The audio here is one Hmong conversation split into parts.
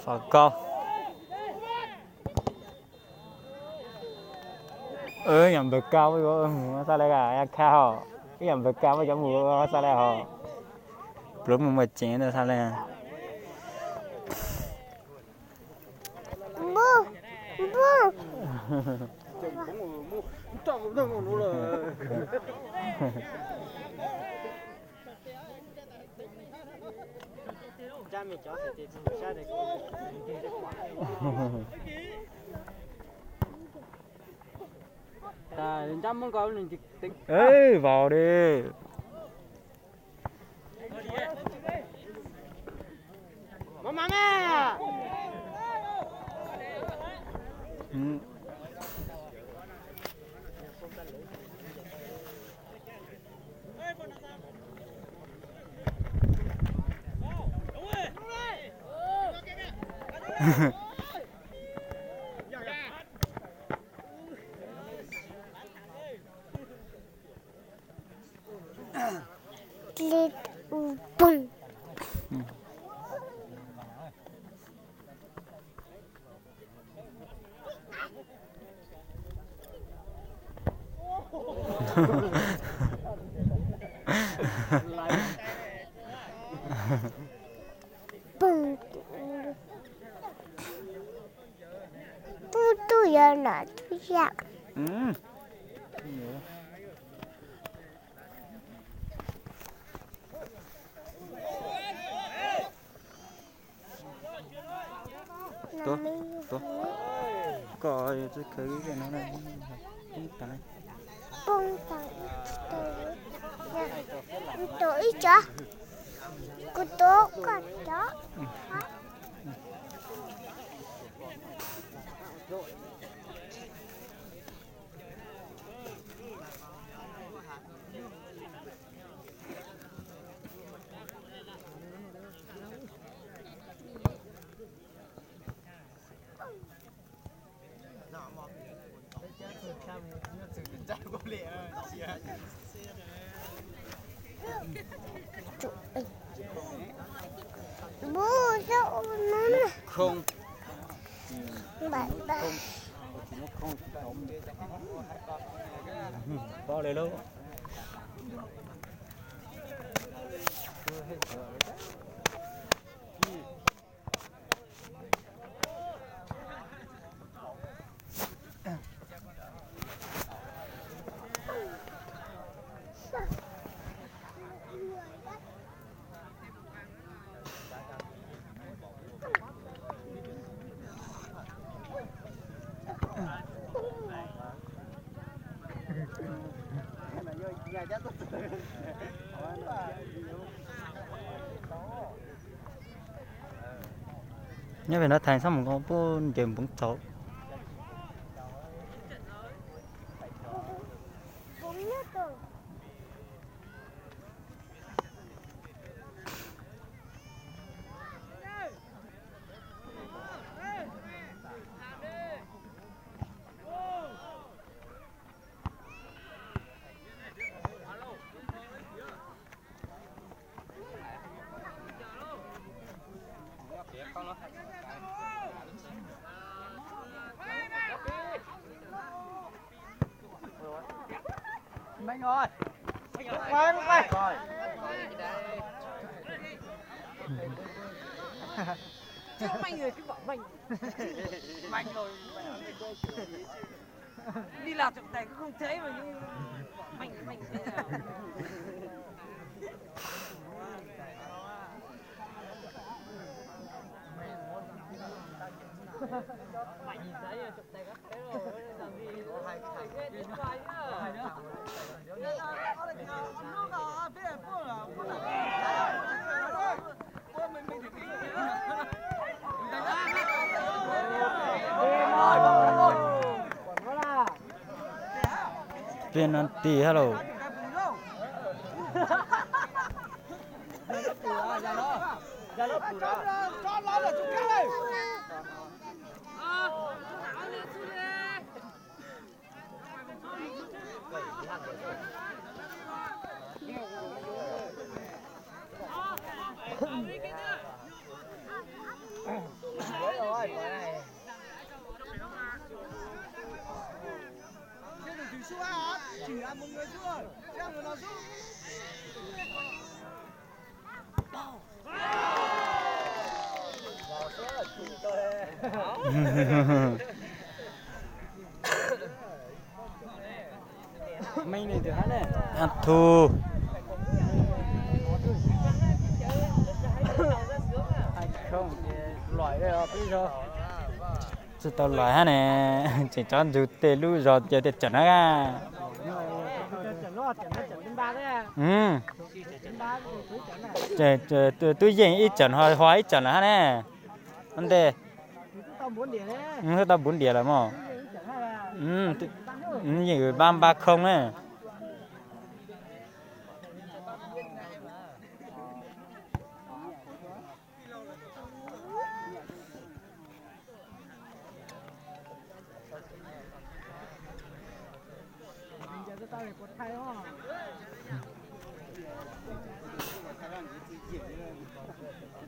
Pom koj. Ib yam npawg Kab mus xab laj, ya khab ho. Ib yam npawg Kab muab cov mus xab laj ho. Pluav mus muaj ceev xab laj. Vau li. Tub tub yuav nom tub yam. Tuav, tuav. Koj tsis khaws no, poob tas. Poob tas. Tuav ib cov. Kuv tuav koj cov. Khoo. Pom li lub. Nyob pem no thaiv xab mus nkaus puab ncaws npoov txaus. Đi làm trọng tài cũng không thấy mà nhưng mà mạnh, mạnh thế nào. Mạnh nhìn thấy trọng tài các thấy rồi, làm gì phải ghê điện thoại nữa. Penalty halo. Ab thu. Tsis tau lais hab ne, tseem tsob ntsug tej lub zog caw tej tseem na. Tub yeej ib tseem ho ib tseem lawm hab ne. Ua ntej, twb tau npuv ntias lawm mog. Yeej npaj npaj khoo na.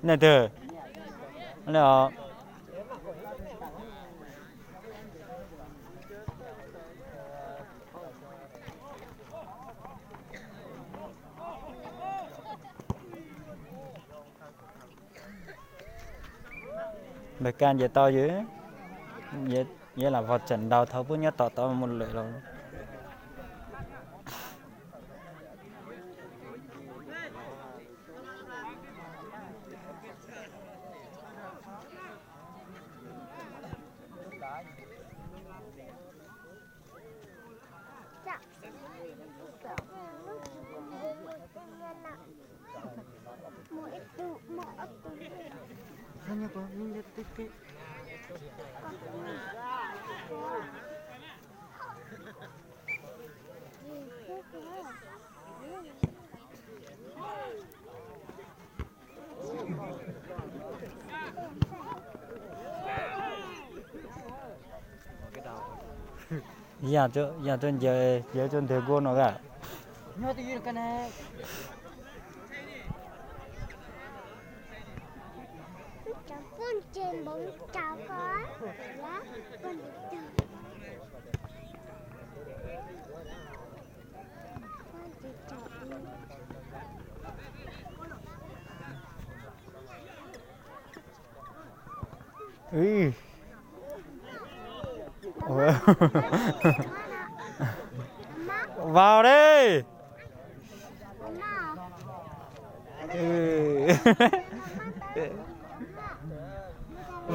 Nej twg? Npawg Kaj nce tau yws, yawg lam vog tseem ntaus thaum pub nyob tom tod mus lawm los. Yam tuaj ncaws, yam tuaj nteg nkuaj no ka. Vau dej.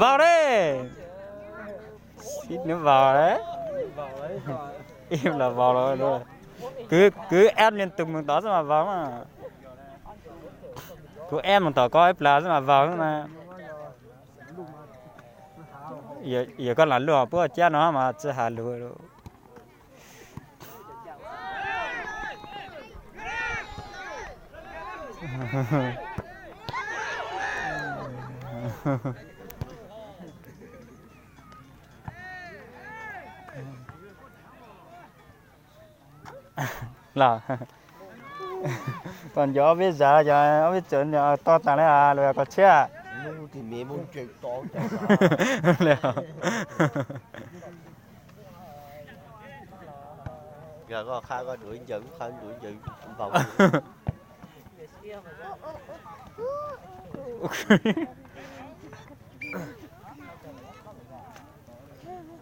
Vau dej. Xib nws vau dej. Ib los vau los. Kwv, kwv eb li tus mus tod xwb mas vau mas. Kuv eb mus tom koj ib plag xwb mas vau xwb na. Yog koj lam luaj puab cab no mas tsis has lus. Los, koj nco ob peb zag, ob peb txawv tog tas li los koj tshiab. Yog koj qha koj duav ncaws, qha duav ncaws npaum.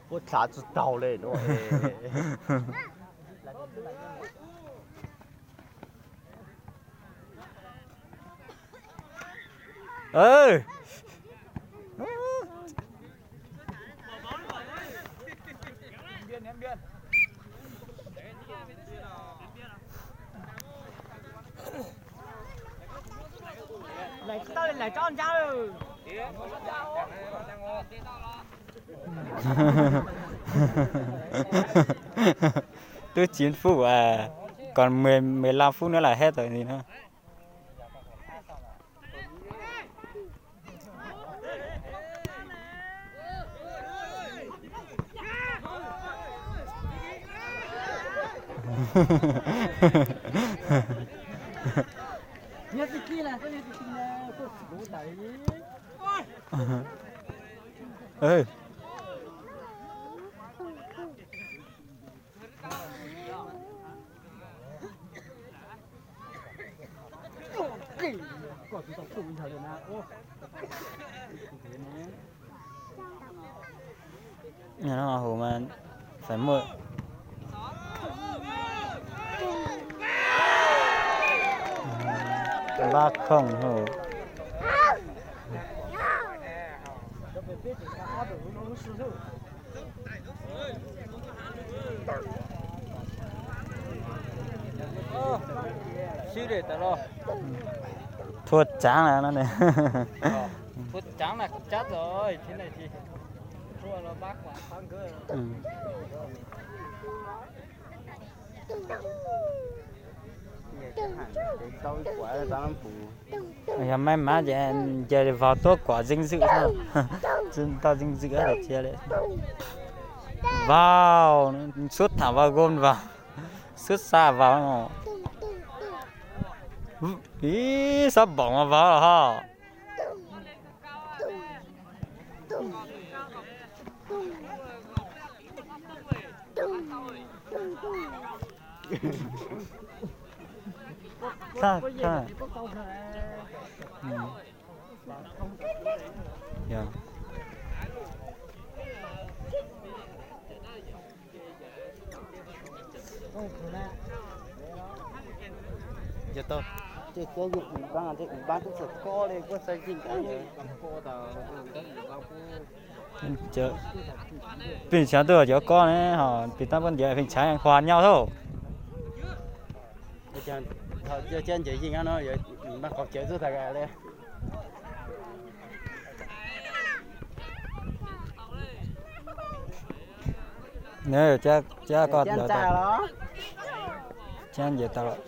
Puab txhav tsis taug li no. Lawv tsis tau li lawv tsob ntsa. Twb chín phút à, còn mười, mười lăm phút nữa là hết rồi gì nữa. Nyob no hauv mas phải muaj ba không hauv. Thua trắng là nó này. Thua trắng là chắc rồi, thế này thì thua nó bác quá thắng cơ. Ừ. Yog may mắn ces, ces vào tốt quả dinh dưỡng thôi. Tau dinh dưỡng rồi chia đấy. Vào, sút thẳng vào gôn vào. Sút xa vào. Ý, sắp bóng mà vào rồi ha. Xa, xa. Ừ. Yog. Yog tau, ces cov yog ib npab, ib npab twb txog kob li, kuj xa yeej tau. Pheej tshav tuaj cov kob ne, ho pis tab pab ntiav pheej tshav hòa nhau thôi. Cov cab ncaws yeej no, ib npab qhov cawv tuaj tag li. Nws cab, cab koj lawm tau. Cab ncaws tau lawm.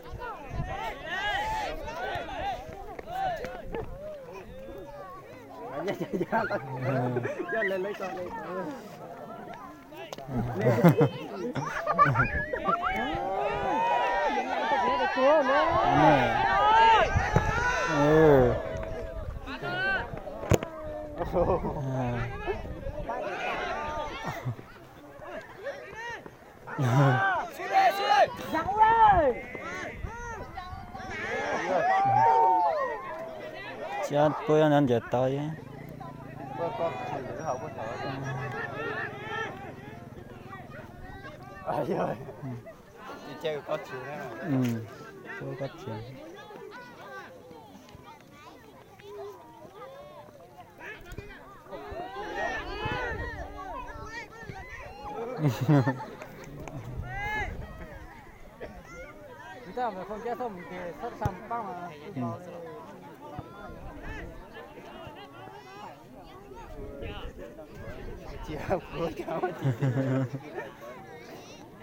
Cab puab ncaws tau thiab. Puab kab txiv.